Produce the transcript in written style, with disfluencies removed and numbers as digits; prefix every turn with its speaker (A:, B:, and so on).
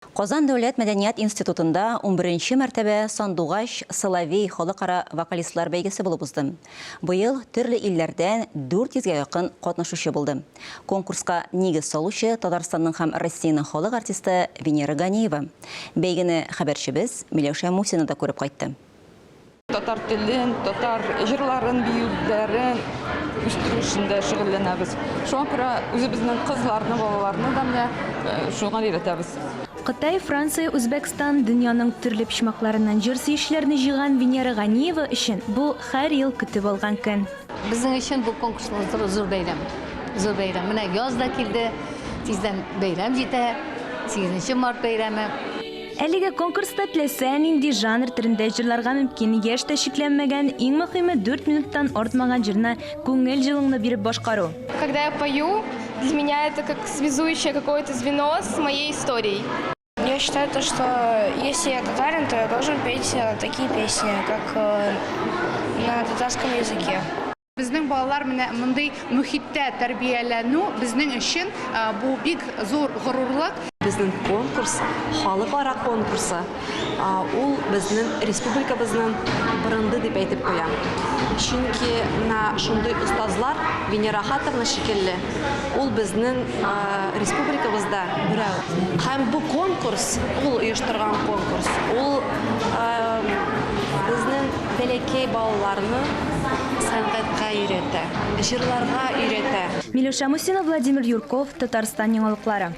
A: Казан дәүләт мәдәният институтында унберенче мәртәбә Сандугач, Соловей халыкара вокалистлар бәйгесе булып узды. Быел төрле илләрдән 400 гә якын катнашучы булды. Конкурска нигез салучы, Татарстанның һәм Россиянең халык артисты Венера Ганиева. Бәйгене хәбәрчебез Миләүшә Мусина да күреп кайтты.
B: Татар телен, татар җырларын, биюләрен үстерү эшендә шөгыльләнәбез. Шуңа күрә үзебезнең кызларны, балаларны да менә шуңа өйрәтәбез.
C: Кытай, Франция, Үзбәкстан, дөньяның төрле почмакларыннан җыр сөючеләрне җыйган Венера Ганиева өчен бу һәр ел көтеп алган көн.
D: Безнең өчен бу конкурсны уздыру зур бәйрәм. Зур бәйрәм. Менә яз да килде, тиздән бәйрәм җитә, сигезенче март бәйрәме.
C: Әлеге конкурста теләсә нинди жанр төрендә җырларга мөмкин, яшь тә чикләнмәгән, иң мөһиме, дүрт минуттан артмаган җырны күңел җылыңны биреп башкару.
E: Когда я пою, для меня это как связующее какое-то звено с моей историей.
F: Я считаю то, что если я татарин, то я должен петь такие песни, как на татарском языке.
G: Безнең балалар менә мондый мөхиттә тәрбияләнү безнең өчен бу бик зур горурлык.
H: Безнең конкурс, халыкара конкурсы, ул безнең республикабызның бренды дип әйтеп куям. Чөнки менә шундый остазлар, Венера Ахатовна шикелле, ул безнең республикабызда берәү. Һәм бу конкурс, ул оештырган конкурс, ул безнең бәләкәй балаларны сәнгатькә өйрәтә, җырларга өйрәтә.
C: Миләүшә Мусина, Владимир Юрков, Татарстан яңалыклары.